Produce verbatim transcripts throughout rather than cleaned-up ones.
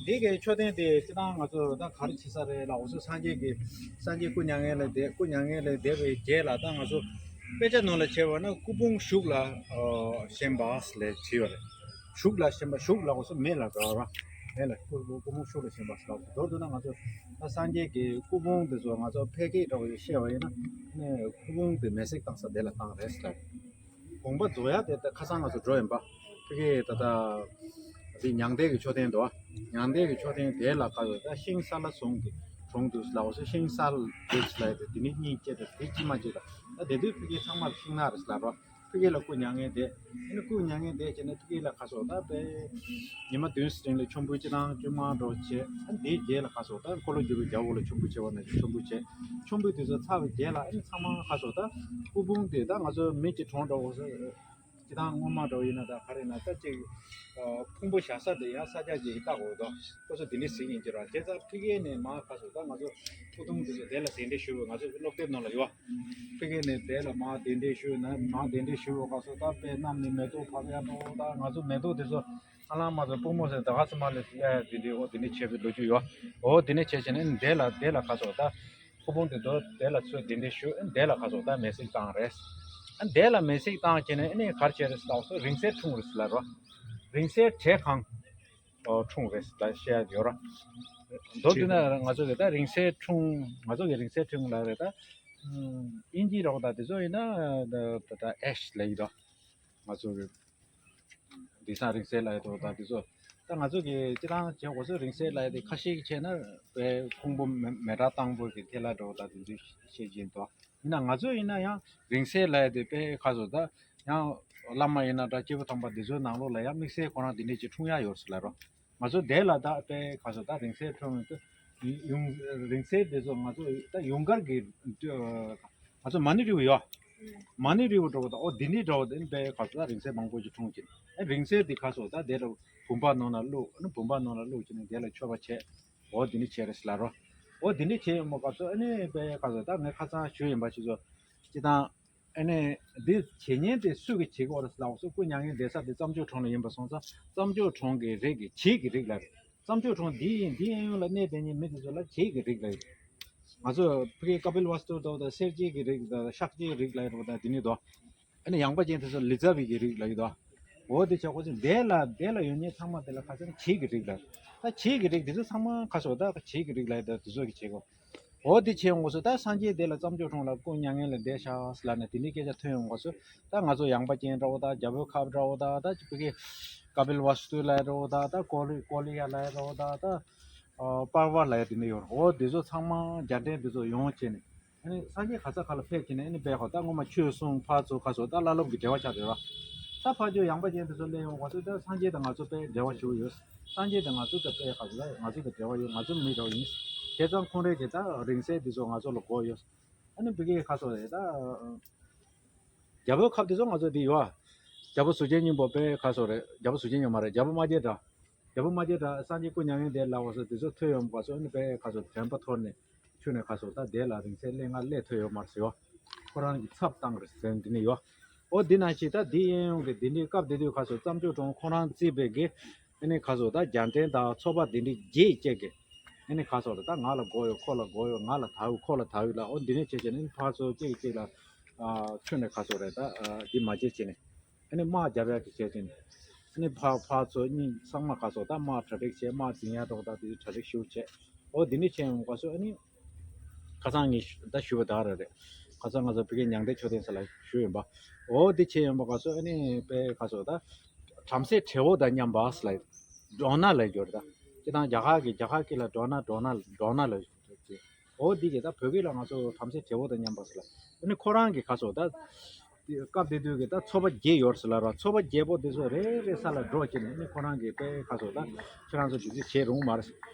དེ་གའི་མཆོད་རྟེན་དེ་སྤྱིར་བཏང་ང་ཚོ་ད་ག་རེ་བྱེད་ས་རེད་ལབ་སོང་། སངས་རྒྱས་ཀྱི་སངས་རྒྱས་སྐུ་མྱ་ངན་ལས་འདས། སྐུ་མྱ་ངན་ལས་འདས་པའི་རྗེས་ལ་ད་ང་ཚོ་དཔེ་ཆ་ནང་ལ་བྱས་པ་ན་སྐུ་ཕུང་གཞུག་ལ་ཨ་བཞེངས་པ་ལས་བྲིས་པ་རེད། གཞུག་ལ་བཞེངས་པ། གཞུག་ལབ་སོང་མེ་ལ་འགྲོ་བ་མེ་ལ་སྐུ་སྐུ་ཕུང་གཞུག་ལ་བཞེངས་པ་ལབ་སོང་། མདོར་བསྡུ་ན་ང་ཚོ་ད་སངས་རྒྱས་ཀྱི་སྐུ་ཕུང་དེ་ཚོ་ང་ཚོ་ཕལ་སྐད་འདྲ་བོ་ཞིག་བཤད་པ་ཡིན་ན་ནས་སྐུ་ཕུང་དེ་མེ་བསྲེགས་བཏང་ས་དེ་ལ་བཏང་རེད་ཟེར། དགོངས་པ་རྫོགས་ཡ་དེ་ད་ཁ་སང་ང་ཚོ་འགྲོ་ཡིན་པ། ཕ་གི་ད་ལྟ་འདི་མྱང་འདས་ཀྱི་མཆོད་རྟེན་འདུག་བ། མྱང་འདས་ཀྱི་མཆོད་རྟེན་དེ་ལ་ཁ་ཚོ་ད་ཤིང་ས་ལ་ཟུང་གི་གྲོང་དུ་ལའོ་སུ་ཤིང་ས་ལ་དེ་ལ་དེ་ནི་གཉིས་སྐྱེ་དེ་དེ་ཅི་མ་ཅི་ད་ད་དེ་དུས་ཕ་གི་ཚང་མར་ཤིང་ནགས་རེད་ལ་རོ། ཕ་གི་ལ་སྐུ་མྱ་ངན་འདས། ཨ་ནི་སྐུ་མྱ་ངན་འདས་བྱས་ནས་ཕ་གི་ལ་ཁ་ཚོ་ད་དཔེ་ཉི་མ་བདུན་སྟེང་ལ་མཆོད་འབུལ་སྤྱི་དང་བཅོ་ལྔ་འགྲོ་བྱས། ཨ་ནི་དེའི་རྗེས་ལ་ཁ་ཚོ་ད་འཁོར་ལོ་སྒྱུར་བའི་རྒྱལ་པོ་ལ་མཆོད་འབུལ་བྱས་པ་ནས་མཆོད་འབུལ་བྱས། མཆོད་འབུལ་དེ་ཚོ་ཚར་བའི་རྗེས་ལ་ཨ་ནི་ཚང་མ་ཁ་ཚོ་ད་སྐུ་ཕུང་དེ་ད་ང་ཚོ་མི་གཅིག་གྲོངས་འགྲོ་དགོས་ས། སྤྱི་བཏང་སྔོན་མ་འདྲ་བོ་ཡིན་ན་ད་ག་རེ་ན་ད་ཅིག་ཨ་ཕུང་པོ་བཞག་ས་དེ་ཡང་ས་ཆ་ཅིག་ལྟ་དགོས་དོ། ཁོ་ཚོ་དེ་འདྲའི་ཟིན་ཡིན་གྱི་ར། བྱས་ཙང་ཕ་གི་ནས་མར་ཁ་སོ་ད་ང་ཚོ་སྐུ་གདུང་དེ་ཚོ་དེ་ལ་གདན་འདྲེན་ཞུ་བ། ང་ཚོ་སློབ་དེབ་ནང་ལ་ཡོད། ཕ་གི་ནས་དེ་ལ་མར་གདན་འདྲེན་ཞུ་ན་མར་གདན་འདྲེན་ཞུ་བ་ཁ་སོ་ད་དཔེ་གནམ་ནས་མེ་ཏོག་བབས་ཡ་འགྲོ། ད་ང་ཚོ་མེ་ཏོག་དེ་ཚོ་ཨ་ལང་མ་ཚོ་སྤུ་མོ་ཟེར་ད་ག་ཚོད་མ་ལས་ཡ་དེ་འདྲའི་འོ་དེ་འདྲའི་བྱས་པའི་ལོ་རྒྱུས་ཡོད། འོ་དེ་འདྲའི་བྱས་བྱས་ནས་དེ་ལ་དེ་ལ་ཁ་སོ་ད། སྐུ་ཕུང་དེ་ཚོ་དེ་ལ་ཚུར་གདན་འདྲེན་ཞུ། ཨ་དེ་ལ་ཁ་སོ་ད་མེ་བསྲེགས་བཏང་རེད། ཨ་དེ་ལ་མེ་བསྲེགས་བཏང་བྱས་ནས་ཨ་ནི་གར་བྱས་རེད་ཟེར་ལབ་སོ། རིང་བསྲེལ་འཁྲུངས་རེད་ཟེར་ལབ་རོ། རིང་བསྲེལ་བྲེ་གང་འཁྲུངས་རེད་ཟེར་ལབ་བཤད་ཡོད་རོ། མདོར་བསྡུས་ན་ང་ཚོ་གི་ད་རིང་བསྲེལ་འཁྲུངས། ང་ཚོ་གི་རིང་བསྲེལ་འཁྲུངས་ལབ་རེད་ད། ཨིན་ཇི་རོགས་ད་དེ་ཚོ་ཡིན་ན་ད་ད་ད་ཨེཤ་ལབ་ཡོད་དོ། ང་ཚོ་གི་དེང་སང་རིང་བསྲེལ་ལབ་ཡ་འདྲ་བོ་དང་དེ་ཚོ། ད་ང་ཚོ་གི་སྤྱིར་བཏང་བྱས་དགོས་ཚོད་རིང་བསྲེལ་ལབ་ཡ་དེ་ཁ་ཤས་ཀྱིས་བྱས་ན་བའི་ཁུང་བུ་མེ་མེ་སྲེག་བཏང་པོ་གི་ཐད་ལ་འདྲ་བོ་དང་དེ་ཚོ་བཤད་ཀྱིན་འདུག་ཡིན་ན་ང་ཚོ་ཡིན་ན་ཡང་རིང་བསྲེལ་ལབ་ཡ་དེ་དཔེ་ཁ་སོ་ད་ཡང་བླ་མ་ཡིན་ན་འདྲ་སྐྱེས་བུ་དམ་པ་དེ་ཚོའི་ནང་ལོགས་ལ་ཡང་དམིགས་བསལ་ཁོ་རང་དེ་འདྲས་ཅིག་འཁྲུངས་ཡ་ཡོད་ཟེར་ལབ་རོ། ང་ཚོ་དེ་ལ་ད་དཔེ་ཁ་སོ་ད་རིང་བསྲེལ་འཁྲུངས་ཡོད་དུས། ཡུང་རིང་བསྲེལ་དེ་ཚོ་ང་ཚོ་ད་ཡུངས་ཀར་གྱི་ང་ཚོ་མ་ཎི་རིལ་བུ་ཡོད། མ་ཎི་རིལ་བུ་འདྲ་བོ་དང་འོ་དེ་འདྲའི་འདྲ་བོ་དེ་ནི་དཔེ་ཁ་སོ་ད་རིང་བསྲེལ་མང་པོ་ཞིག་འཁྲུངས་ཀྱིན། ཨ་རིང་བསྲེལ་དེ་ཁ་སོ་ད་དེ་ལ་བུམ་པ་ནང་ལ་བླུགས། ཨ་ནི་བུམ་པ་ནང་ལ་བླུགས་ཀྱིན་ནི་དེ་ལ་མཆོད་པ་བྱས། འོ་དེ་འདྲ་བྱས་རེད་ཟེར་ལབ་རོ། འོ་དེ་འདྲ་བྱས་ཡོང་བ་སྐབས་སུ་ཨ་ནི་དཔེ་ཁ་སོ་ད་ངས་ཁ་སང་ཞུས་ཡིན་པ་ཞིག་ཚོ། སྤྱིར་བཏང་ཨ་ནི་འདི་བྱེད་ཉན་དེ་སུ་གིས་བྱེད་ཀྱི་ཡོད་རེད་ཟེར་ལབ་སོ། སྐུ་མྱ་ངན་འདས་ས་དེ་རྩྭ་མཆོག་གྲོང་ལ་ཡིན་པ་སོང་ཙང་རྩྭ་མཆོག་གྲོང་གི་རིགས་ཀྱི་བྱེས་ཀྱི་རིགས་ལ་རེད། རྩྭ་མཆོག་གྲོང་འདི་ཡིན་འདི་ཡིན་ཡོང་ལ་གནས་དེ་ཉིད་མི་དེ་ཚོ་ལ་བྱེས་ཀྱི་རིགས་ལ་ཡོད། ང་ཚོ་ཕ་གི་ཀ་པིལ་ཝ་སྟུ་དང་དང་གསེར་བྱེས་ཀྱི་རིགས་དང་ཤཱཀྱའི་རིགས་ལ་ཡོད་པ་དང་དེ་ནི་དོ། ཨ་ནི་ཡངས་པ་ཅན་དེ་ཚོ་ལི་ཙ་བི་གི་རིགས་ལ་ཡོད་དོ། འོ་དེ་ཆ་ཁོ་ཚོ་དེ་ལ་དེ་ལ་ཡོད་མཁན་ཚང་མ་དེ་ལ་ཁ་སང་བྱེས་ཀྱི་རིགས་ལ། ད་བྱེས་ཀྱི་རིགས་དེ་ཚོ་ཚང་མ་ཁ་སོ་ད་བྱེས་ཀྱི་རིགས་ལ་ཡོད་དོ། དེ་ཚོ་གི་བྱེད་སྒོ། འོ་དེ་བྱས་ཡོང་དུས་ད་སངས་རྒྱས་དེ་ལ་རྩྭ་མཆོག་གྲོང་ལ་སྐུ་མྱ་ངན་ལས་འདས་ཤག་ཟེར་ལབ་ནས་དེ་འདྲའི་སྐད་ཆ་ཐོན་ཡོང་དུས་ད་ང་ཚོ་ཡངས་པ་ཅན་འདྲ་བོ་ད་རྒྱ་བོད་ཁབ་འདྲ་བོ་ད་ད་ཅིག་ཕ་གི་ཀ་པིལ་ཝ་སྟུ་ལ་འདྲ་བོ་ད་ད་ཀོ་ལི་ཀོ་ལི་ཡ་ལ་འདྲ་བོ་ད་ད་པར་ཝ་ལ་ཡ་དེ་འདྲ་ཡོད་རེད། འོ་དེ་ཚོ་ཚང་མ་རྒྱ་འདྲེན་དེ་ཚོ་ཡོང་བྱས་ནས་ཨ་ནི་སངས་རྒྱས་ག་ས་ག་ལ་ཕེབས་ཀྱི་ནས་ཨ་ནི་དཔེ་ཁོ་ད་སྔོན་མ་ཆོས་གསུངས་ཕར་ཚུར་ཁ་སོ་ད་བླ་སློབ་ཀྱི་འབྲེལ་བ་ཆགས་བསྡད་ར། ད་ཕར་ཕྱོགས་ཡངས་པ་ཅན་དེ་ཚོ་སླེབས་ཡོང་བ་ཚོ་ད་སངས་རྒྱས་དང་ང་ཚོ་དཔེ་འབྲེལ་བ་ཞུ་ཡོད། སངས་རྒྱས་དང་ང་ཚོ་ད་དཔེ་ཁ་ལ་ང་ཚོ་དང་འབྲེལ་བ་ཡོད། ང་ཚོ་མི་འདྲ་བ་ཡིན། བྱས་ཙང་ཁོང་རང་གི་ད་རིང་བསྲེལ་འདི་ཚོ་ང་ཚོ་ལ་དགོས་ཡོད། ཨ་ནི་བི་ཀའི་ཁ་སོ་རེད་ད། རྒྱ་བོད་ཁབ་དེ་ཚོ་ང་ཚོ་འདི་ཡོད། རྒྱ་བོད་གཟུགས་ཅན་སྙིང་པོ་དཔེ་ཁ་སོ་རེད། རྒྱ་བོད་གཟུགས་ཅན་སྙིང་པོ་མ་རེད། རྒྱ་བོད་རྨ་རྒྱལ་གྲགས། རྒྱ་བོད་རྨ་རྒྱལ་གྲགས་སངས་རྒྱས་སྐུ་མྱ་ངན་འདས་ལ་བ་སོ་དེ་ཚོ་ཐོས་ཡོང་བ་སོ་ཨ་ནི་དཔེ་ཁ་སོ་དྲན་པ་ཐོར་ནས། ཆུ་ནས་ཁ་སོ་ད་དེ་ལ་རིང་བསྲེལ་གླེང་ང་སླེབས་ཐུབ་ཡོད་མ་རེད་ཟེར་ཡོད། ཁོ་རང་གི་ཚབ་བཏང་རེད་ཟེར་འདི་ནས་ཡོད། ཨོ་འདི་ནང་བཞིན་ད་འདི་གཡས་གཡོན་གྱི་འདི་འདྲའི་སྐབས་དེ་དུས་ཁ་སོ་རྩྭ་མཆོག་གྲོང་ཁོ་རང་བརྩིས་པའི་གི་ཨ་ནི་ཁ་སོ་ད་རྒྱ་འདྲེན་དང་ཚོགས་པ་འདི་འདྲའི་རྒྱས་བཅད་གི་ཨ་ནི་ཁ་སོ་ད་ད་ང་ལ་དགོས་ཡོད་ཁོ་ལ་དགོས་ཡོད་ང་ལ་ད་འུ་ཁོ་ལ་ད་འུ་ལ་ཨོ་འདི་ནས་བྱས་བྱས་ནས་ཕར་ཚུར་གཅིག་གིས་གཅིག་ལ་ཨ་ཆུ་ནས་ཁ་སོ་རེད་ད་ཨ་འདི་མ་བྱེད་བྱས་ནས། ཨ་ནི་དམག་རྒྱབ་ཡག་གི་བྱས་ཏེ། ཨ་ནི་ཕར་ཕར་ཚུར་གཉིས་ཚང་མ་ག་སོ་ད་དམག་གྲ་སྒྲིག་བྱས་དམག་འཛིང་ཡག་འགྲོ་ད་དེ་གྲ་སྒྲིག་ཞུ་བྱས། ཨོ་འདི་ནི་བྱས་ཡོང་ག་སོ་ཨ་ནི། ཁ་སང་ངས་ད་ཞུ་བ་ད་ར་རེད། ཁ་སང་ང་ཚོ་བི་ཀའི་མྱང་འདས་མཆོད་རྟེན་ས་ལ་ཞུ་ཡོང་པ། ཨོ་འདི་བྱས་ཡོང་པ་ག་སོ་ཨ་ནི་དཔེ་ག་སོ་ད། བྲམ་ཟེ་བྲེ་བོ་དང་མཉམ་པ་ས་ལ། འགྲོ་ན་ལ་འགྱུར་ད། ཅི་དང་རྒྱ་གར་གི་རྒྱ་གར་སྐད་ལ་འགྲོ་ན་འགྲོ་ན་འགྲོ་ན་ལ། འོ་འདི་གི་ད་བོད་སྐད་ལ་ང་ཚོ་བྲམ་ཟེ་བྲེ་བོ་དང་མཉམ་པ་ཟེར་ལ། ཨ་ནི་ཁོ་རང་གི་ཁ་སོ་ད། སྐབས་དེ་དུས་ཀྱི་ད་ཚོ་པ་བརྒྱད་ཡོད་ཟེར་ལ་ར་ཚོ་པ་བརྒྱད་པོ་དེ་ཚོ་རེ་རེ་ས་ལ་འགྲོ་བྱས་ནས་ཨ་ནི་ཁོ་རང་གི་དཔེ་ཁ་སོ་ད་ཁྱེད་རང་ཚོ་འདི་ཚོ་བྱེད་རུང་མ་རེད།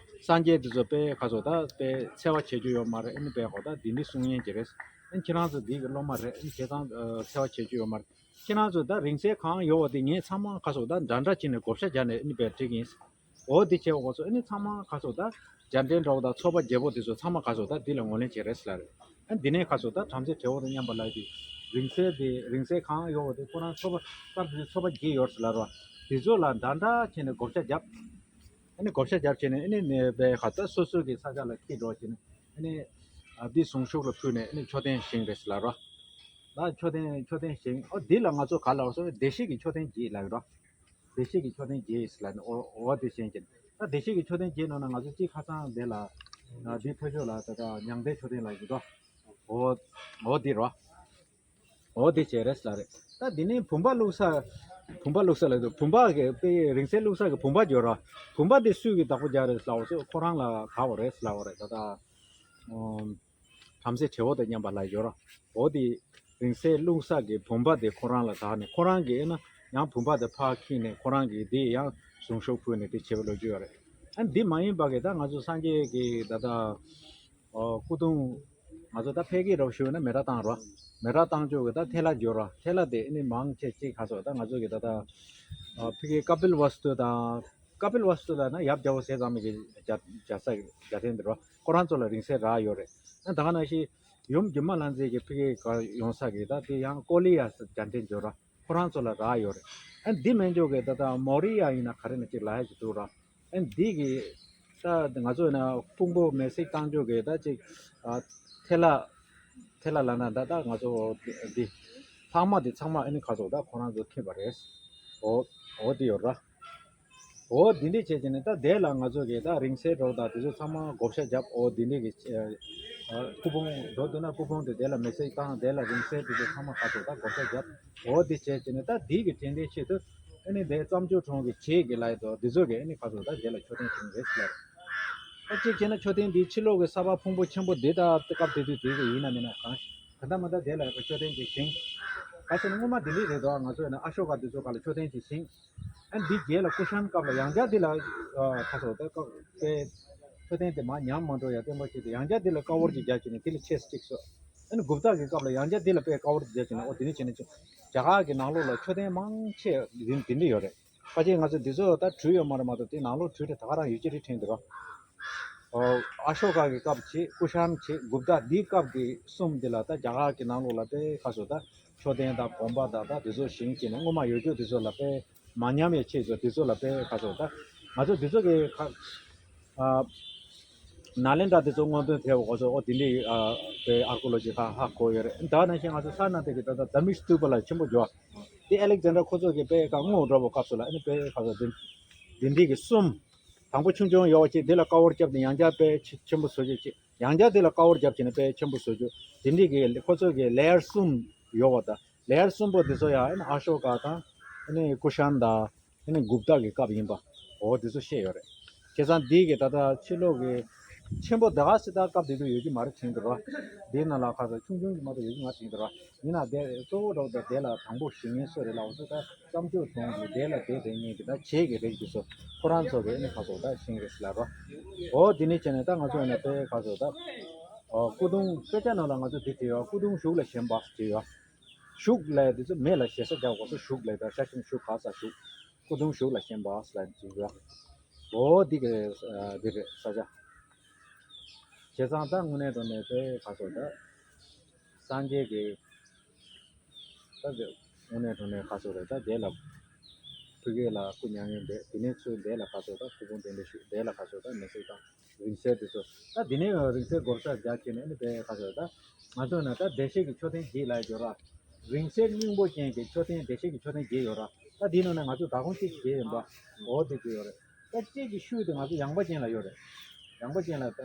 སངས་རྒྱས་དེ་ཚོ་དཔེ་ཁ་སོ་ད་དཔེ་འཚེ་བ་བྱེད་རྒྱུ་ཡོད་མ་རེད། ཨ་ནི་དཔེ་ཁོ་ད་འདི་འདི་གསུང་ཉན་གྱི་རེད། ཨ་ནི་ཁྱེད་རང་ཚོ་འདི་གི་སློབ་མ་རེད། ཨ་ནི་བྱས་ཙང་འཚེ་བ་བྱེད་རྒྱུ་ཡོད་མ་རེད། ཁྱེད་རང་ཚོ་ད་རིང་བསྲེལ་གང་ཡོད་པ་དེ་ངས་ཚང་མ་ཁ་སོ་ད་འདྲ་འདྲ་བྱས་ནས་བགོ་བཤའ་བརྒྱབ་ནས་ཨ་ནི་དཔེ་བྲིས་ཀྱི་ཡིན། འོ་འདི་བྱས་འོ་ཚོ་ཨ་ནི་ཚང་མ་ག་སོ་ད། རྒྱ་འདྲེན་འདྲ་བོ་དང་ཚོ་པ་བརྒྱད་པོ་འདི་ཚོ་ཚང་མ་ག་སོ་ད་འདི་ལ་ངོས་ལེན་བྱེད་རེད་ཟེར་ལ་རེད། ཨ་འདི་ནས་ག་སོ་ད་བྲམ་ཟེ་བྲེ་བོ་དང་མཉམ་པ་ལ་ཡི་རིང་བསྲེལ་དེ་རིང་བསྲེལ་གང་ཡོད་པ་དེ་ཁོ་རང་ཚོ་པ་སྐབས་དེ་ཚོ་པ་བརྒྱད་ཡོད་ཟེར་ལ་རོ། དེ་ཚོ་ལ་འདྲ་འདྲ་བྱས་ནས་བགོ་བཤའ་བརྒྱབ། ཨ་ནི་བགོ་བཤའ་རྒྱབ་བྱས་ནས་ཨ་ནི་ནས་པའི་ཁ་ད་སོ་སོ་གི་ས་ཆ་ལ་འཁྱེར་འགྲོ་བྱས་ནས་ཨ་ནི་ཨ་འདི་གཟུངས་གཞུག་ལ་ཕུལ་ནས་ཨ་ནི་མཆོད་རྟེན་བཞེངས་རེད་ཟེར་ལབ་རོ། ད་མཆོད་རྟེན་མཆོད་རྟེན་བཞེངས། ཨོ་འདི་ལ་ང་ཚོ་ག་ལ་བར་སོང་བདེ་གཤེགས་ཀྱི་མཆོད་རྟེན་བརྒྱད་ལབ་རོ། བདེ་གཤེགས་ཀྱི་མཆོད་རྟེན་བརྒྱད་ཟེར་ལབ་ནས་ཨོ་ཨོ་དེ་བཞེངས་ཀྱི་ད་བདེ་གཤེགས་ཀྱི་མཆོད་རྟེན་བརྒྱད་ནང་ན་ང་ཚོ་གཅིག་ཁ་སང་དེ་ལ་ཨ་འདི་ཕ་ཤོག་ལ་ད་ད་མྱང་འདས་མཆོད་རྟེན་ལབ་ཀྱི་འདུག་ཨོ་ཨོ་འདི་རོ། འོ་དེ་བྱས་རེད་ལ་རེད། ད་དེ་ནས་བུམ་པ་བླུགས་ས། བུམ་པ་བླུགས་ས་ལ་བུམ་པ་གི་དཔེ་རིང་བསྲེལ་བླུགས་ས་གི་བུམ་པ་འབྱོར་ར། བུམ་པ་དེ་སུས་ཀྱི་བདག་པོ་རྒྱག་རེད་ལབ་སོ་ཁོ་རང་ལ་ག་བ་རེད་ལབ་བ་རེད་ད་ད། བྲམ་ཟེ་བྲེ་བོ་དང་མཉམ་པ་ལ་འབྱོར་ར། འོ་དེ་རིང་བསྲེལ་བླུགས་ས་གི་བུམ་པ་དེ་ཁོ་རང་ལ་བདག་ནས་ཁོ་རང་གིས་ཨེ་ན་ཡང་བུམ་པ་དེ་ཕར་འཁྱེར་ནས་ཁོ་རང་གིས་དེ་ཡང་གཟུངས་གཞུག་ཕུལ་ནས་དེ་བྱས་པ་ལོ་རྒྱུས་ཡོད་རེད། ཨ་འདི་མ་ཡིན་པ་གི་ད་ང་ཚོ་སངས་རྒྱས་ཀྱི་ད་ལྟ། ཨོ་སྐུ་གདུང་། ང་ཚོ་ད་ཕལ་སྐད་རོགས་ཞུས་ན་མེ་རག་བཏང་རོ། མེ་རག་བཏང་ཆོག་གི་ད་ཐལ་ལ་འབྱོར་རོ། ཐལ་ལ་དེ་ཨ་ནི་མང་ཆེ་གཅིག་ཁ་སོ་ད་ང་ཚོ་གི་ད་ད། ཨ་ཕ་གི་ཀ་པིལ་ཝ་སྟུ་དང་། ཀ་པིལ་ཝ་སྟུ་ལ་ན་ཡབ་རྒྱལ་པོ་ཟས་གཙང་མའི་གི་རྒྱ་རྒྱ་ས་རྒྱ་ཐེན་དེ་རོ། ཁོ་རང་ཚོ་ལ་རིང་བསྲེལ་རག་ཡོད་རེད། ཨ་ད་ག་ནང་བཞིན་ཡུམ་སྒྱུ་མ་ལྷ་མཛེས་ཀྱི་ཕ་གི་ག་ཡོང་ས་གི་ད་དེ་ཡང་ཀོ་ལི་ཡ་རྒྱ་ཐེན་འབྱོར་རོ། ཁོ་རང་ཚོ་ལ་རག་ཡོད་རེད། ཨ་འདི་མན་ཆོག་གི་ད་ད་མོ་རི་ཡ་ཡིན་ན་ག་རེ་ན་ཅིག་ལ་ཡ་ཅིག་འདུག་རོ། ཨ་འདི་གི་ད་ང་ཚོ་ན་ཕུང་པོ་མེ་བསྲེགས་བཏང་ཆོག་གི་ད་ཅིག་ཨ་ཐལ་ལ་ཐལ་ལ་ལ་ན་ད་ད་ང་ཚོ་འདི་ལྷག་མ་འདི་ཚང་མ་ཨ་ནི་ཁ་ཚོ་ད་ཁོ་རང་ཚོ་ཁྱེར་པ་རེད། འོ་འོ་འདི་ཡོད་ར། འོ་འདི་འདྲས་བྱས་ཀྱི་ནི་ད་དེ་ལ་ང་ཚོ་གི་ད་རིང་བསྲེལ་འགྲོ་ད་དེ་ཚོ་ཚང་མ་བགོ་བཤའ་བརྒྱབ། འོ་འདི་འདྲས་ཀྱི་ཨ་སྐུ་ཕུང་འགྲོ་འདུག་ན་སྐུ་ཕུང་དེ་དེ་ལ་མེ་བསྲེགས་བཏང་དེ་ལ་རིང་བསྲེལ་དེ་ཚོ་ཚང་མ་ཁ་ཚོ་ད་བགོ་བཤའ་བརྒྱབ། འོ་འདི་བྱས་ཀྱི་ནི་ད་འདི་གི་དྲན་རྟེན་ཆེད་དུ་ཨ་ནི་དེ་རྩྭ་མཆོག་གྲོང་གི་བྱེས་ཀྱི་ལ་ཡི་དོ་འདི་ཚོ་གི་ཨ་ནི་ཁ་ཚོ་ད་དེ་ལ་མཆོད་རྟེན་བྱུང་རེད་ཟེར། ད་གཅིག་བྱས་ན་མཆོད་རྟེན་འདིའི་ཕྱི་ལོགས་ཀྱི་ས་ཕག་ཕུང་པོ་ཆེན་པོ་འདི་ད་སྐབས་དེ་དུས་དེ་གི་ཡིན་ན་མིན་ན་གང་ག་ད་མ་ད་དེ་ལ་མཆོད་རྟེན་ཅིག་བཞེངས། ག་ཟེར་ན་སྔོན་མ་ལྡི་ལི་རེད་དོ། ང་ཚོ་ཡིན་ན་ཨ་ཤོ་ཀ་འདི་ཚོ་ག་ལ་མཆོད་རྟེན་ཅིག་བཞེངས། ཨ་འདི་རྗེས་ལ་ཀུ་ཤན་སྐབས་ལ་ཡང་བསྐྱར་འདི་ལ་ཁ་སོ་ད་སྐབས་དེ་མཆོད་རྟེན་དེ་མ་ཉམས་མ་འགྲོ་ཡ་བརྟན་པོ་བྱས་ཏེ་ཡང་བསྐྱར་འདི་ལ་ཀ་བོར་ཅིག་རྒྱག་བྱས་ནས་དེ་ལ་ཆེས་གཅིག་སོ། ཨ་ནི་གུབ་ཏ་གི་སྐབས་ལ་ཡང་བསྐྱར་འདི་ལ་དཔེ་ཀ་བོར་ཅིག་རྒྱག་བྱས་ནས་ཨོ་དེ་ནས་བྱས་ནས་ཅིག་རྒྱ་གར་གི་ནང་ལོགས་ལ་མཆོད་རྟེན་མང་ཆེ་འདི་འདི་འདྲ་ཡོད་རེད། ཕལ་ཆེར་ང་ཚོ་འདི་ཚོ་ད་བྲུས་ཡོད་མ་རེད་མ་གཏོགས་དེ་ནང་ལོགས་བྲུས་ཏེ་ད་ག་རང་ཡོད་ཀྱི་རེད་དྲན་འདུག་ར། ཨོ་ཨ་ཤོ་ཀ་གི་སྐབས་བྱས་ཀུ་ཤན་བྱས་གུབ་ཏ་འདིའི་སྐབས་ཀྱི་གསུམ་འདི་ལ་ད་རྒྱ་གར་གྱི་ནང་ལོགས་ལ་དཔེ་ཁ་སོ་ད་མཆོད་རྟེན་དང་དགོན་པ་དང་ད་འདི་ཚོ་བཞེངས་བྱས་ནས་སྔོན་མ་ཡོད་རྒྱུ་འདི་ཚོ་ལ་དཔེ་མ་ཉམས་ཡའི་ཆེད་དུ་འདི་ཚོ་ལ་དཔེ་ཁ་སོ་ད་ང་ཚོ་འདི་ཚོ་གི་ཁ་ཨ་ནཱ་ལེནྡྲ་འདི་ཚོ་སྔོན་ཐོན་ཐེབས་འོག་སོ་ཨོ་འདི་འདྲའི་ཨ་དཔེ་ཨར་ཀོ་ལོ་ཇི་ཁ་ཧ་གོ་ཡོད་རེད། ད་ནང་བཞིན་ང་ཚོ་ས་ན་དེ་གི་ད་ད་དྷ་མི་སྟུ་པ་ལ་ཆེན་པོ་འཇོག་དེ་ཨ་ལེག་ཛན་ཌར་ཁོ་ཚོ་གི་དཔེ་ཁ་དངོས་འགྲོ་བ་སྐབས་སུ་ལ་ཨ་ནི་དཔེ་ཁ་སོ་འདི་འདི་འདྲའི་གི་གསུམ། དང་པོ་ཆུང་ཆུང་ཡོད་པ་ཅིག་དེ་ལ་ཀ་བོར་བརྒྱབ་ནས་ཡང་བསྐྱར་དཔེ་ཆེ་ཆེན་པོ་བཟོ་རྒྱུ་ཅིག་ཡང་བསྐྱར་དེ་ལ་ཀ་བོར་བརྒྱབ་བྱས་ནས་དཔེ་ཆེན་པོ་བཟོ་རྒྱུ་དེ་འདྲའི་གི་ཁོ་ཚོ་གི་ལེ་ཡར་གསུམ་ཡོད་པ་དང་ལེ་ཡར་གསུམ་པོ་དེ་ཚོ་ཡང་ཨ་ནི་ཨ་ཤོ་ཀ་དང་ཨ་ནི་ཀུ་ཤན་དང་ཨ་ནི་གུབ་ཏ་གི་སྐབས་ཡིན་པ་འོ་དེ་ཚོ་བཤད་ཡོད་རེད། བྱས་ཙང་འདི་གི་ད་ལྟ་ཕྱི་ལོགས་གི་ཆེན་པོ་ད་ག་སི་ད་སྐབས་དེ་དུས་ཡོད་ཀྱི་མ་རེད་དྲན་འདུག་ར། དེའི་ནང་ལ་ཁ་ཚ་ཆུང་ཆུང་གི་མ་གཏོགས་ཡོད་ཀྱི་མ་དྲན་འདུག་ར། ཡིན་ན་དེ་གཙོ་བོ་འདྲ་བོ་དེ་དེ་ལ་དང་པོ་ཞིག་ངེས་སོ་རེད་ལ་འོ་ཚོ་ད་བརྩམས་ཆོས་གྲོང་གི་དེ་ལ་དེ་དེ་ངེས་ཀྱི་ད་བྱེས་ཀྱི་རིགས་ཀྱི་སོ་ཁོ་རང་ཚོ་གི་ཨ་ནི་ཁ་ཚོ་ད་ཤིང་རེད་ལ་རོ། འོ་དེ་ནི་བྱས་ནས་ད་ང་ཚོ་ཡིན་ན་དཔེ་ཁ་ཚོ་ད་སྐུ་གདུང་དཔེ་ཆ་ནང་ལ་ང་ཚོ་དེ་བྲིས་ཡོད། སྐུ་གདུང་ཞུགས་ལ་བཞེངས་པ་བྲིས་ཡོད། ཞུགས་ལ་དེ་ཚོ་མེ་ལ་ཞེ་ས་རྒྱག་དགོས་སོ། ཞུགས་ལ་ད་ཤ་ཞིང་ཞུགས་ག་ས་ཞུགས། སྐུ་གདུང་ཞུགས་ལ་བཞེངས་པ་ལ་འཛིན་པ། འོ་འདི་གི་འདི་རེད་ས་ཆ། བྱས་ཙང་ད་དངོས་གནས་དྲང་གནས་དཔེ་ག་སོ་ད། སངས་རྒྱས་ཀྱི་ད་དེ་དངོས་གནས་དྲང་གནས་ག་སོ་རེད། ད་དེ་ལ་ཕ་གི་ལ་སྐུ་མྱ་ངན་འདས་དེ་ནས་ཚུར་འདས་ལ་ག་སོ་ད་སྐུ་ཕུང་དེ་འདྲ་ཞུགས་འདས་ལ་ག་སོ་ད་མེ་སྲེག་དང་། རིང་བསྲེལ་དེ་ཚོ། ད་འདི་ནས་རིང་བསྲེལ་བགོ་བཤའ་རྒྱག་བྱས་ནས་ནི་དཔེ་ཁ་ཚོད་ད། ང་ཚོ་ན་ད་བདེ་གཤེགས་ཀྱི་མཆོད་རྟེན་བརྒྱད་ལ་ཡོད་ར། རིང་བསྲེལ་སྙིང་པོ་ཅན་གྱི་མཆོད་རྟེན་བདེ་གཤེགས་ཀྱི་མཆོད་རྟེན་བརྒྱད་ཡོད་ར། ད་འདིའི་ནང་ནས་ང་ཚོ་ད་གོང་གཅིག་བརྒྱད་ཡིན་པ། འོ་དེ་ཚོ་ཡོད་རེད། ད་གཅིག་གི་ཤུལ་དེ་ང་ཚོ་ཡངས་པ་ཅན་ལ་ཡོད་རེད། ཡངས་པ་ཅན་ལ་ད།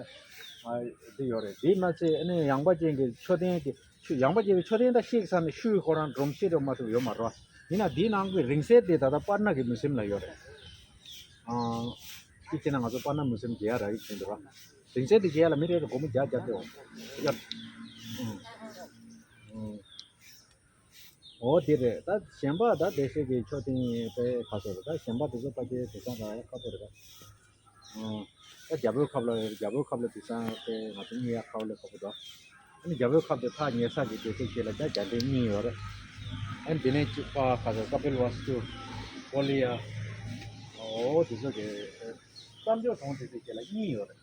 ཨ་དེ་ཡོད་རེད། དེ་མ་ཚད་ནི་ཡངས་པ་ཅན་གྱི་མཆོད་རྟེན་གྱི་ཤུལ་ཡངས་པ་ཅན་གྱི་མཆོད་རྟེན་ད་གཤེགས་ས་ནས་ཤུལ་ཁོ་རང་སྒྲོམ་གཞི་རེད་མ་གཏོགས་ཡོད་མ་རེད། ཡིན་ན་དེའི་ནང་གི་རིང་བསྲེལ་དེ་ད་ལྟ་པར་ནག་གི་མུ་སེམ་ལ་ཡོད་རེད། ཨ། དེ་བྱས་ན་ང་ཚོ་པར་ནག་མུ་སེམ་མཇལ་ཡ་རག་གི་བྱུང་འདུག་ར། རིང་བསྲེལ་དེ་མཇལ་ཡ་ལ་མི་རེ་རེ་སྒོར་མོ་བརྒྱ་བརྒྱབ་སྟེ་འོང་། ཡ། ཨུ། ཨུ། འོ་དེ་རེད། ད་གཞན་པ་ད་བདེ་གཤེགས་ཀྱི་མཆོད་རྟེན་དཔེ་ཁ་ཤས་རེད། ད་གཞན་པ་དེ་ཚོ་ཕལ་ཆེར་དེང་སང་རག་ཡ་ཁག་པོ་རེད་ད། ཨུ། ད་རྒྱལ་པོའི་ཁབ་ལ་རྒྱལ་པོའི་ཁབ་ལ་དེང་སང་དཔེ་ང་ཚོ་རྙེད་ཡ་ཁག་པོ་ལས་ཁག་པོ་འདུག་ཨ་ནི་རྒྱལ་པོའི་ཁབ་དེ་ཐག་ཉེ་ས་ཀྱི་སྡེ་ཚན་ཞིག་ལ་ད་རྒྱལ་ཕྲན་གཉིས་ཡོད་རེད། ཨ་ནི་དེ་ནས་གཅིག་པ་ག་ཚོད་ཀ་པིལ་ཝ་སྟུ། ཀོ་ལི་ཡ། འོ་དེ་ཚོ་གི་རྩྭ་མཆོག་གྲོང་སྡེ་ཚན་ཞིག་ལ་གཉིས་ཡོད་རེད།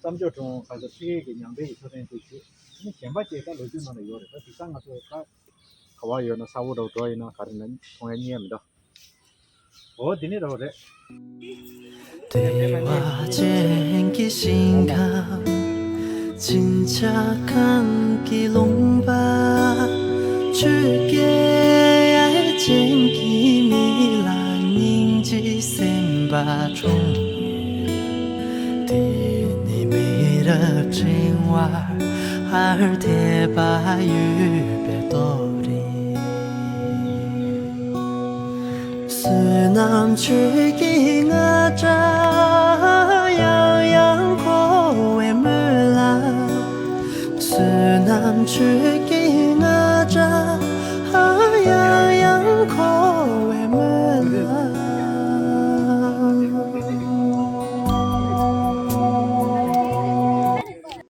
རྩྭ་མཆོག་གྲོང་ག་ཚོད་ཕ་གི་གི་མྱང་འདས་ཀྱི་མཆོད་རྟེན་དེ་བཞུགས། ཨ་ནི་གཞན་པ་ཞིག་ད་ལོ་རྒྱུས་ནང་ལ་ཡོད་རེད། ད་དེང་སང་ང་ཚོ་ད་ག་བ་ཡོད་ན་ས་འོག་འདྲ་བོ་འགྲོ་ཡིན་ན་ག་རེ་ན་མཐོང་ཡ་རྙེད་མི་འདུག་འོ་དེ་ནི་རོ་རེད། བདེ་བ་ཅན་གྱི་ཞིང་ཁམས། འཆིང་ཆགས་ཁམས་ཀྱི་ལུང་པ། ཆོས་སྐད་ཅན་གྱི་མི་ལ་སྙིང་རྗེ་སེམས་པ་འཁྲུངས་ཡོད། དེ་ནི་མི་རབས་ཕྲེང་བར་དད་པ་ཡོད་པའི་རྟོགས་རིགས། བསོད་ནམས་ཆོས་ཀྱི་རྔ་སྒྲ་ཡང་ཡང་འཁོར་བའི་མོད་ལ། བསོད་ནམས་ཆོས་ཀྱི་རྔ་སྒྲ་ཡང་ཡང་འཁོར་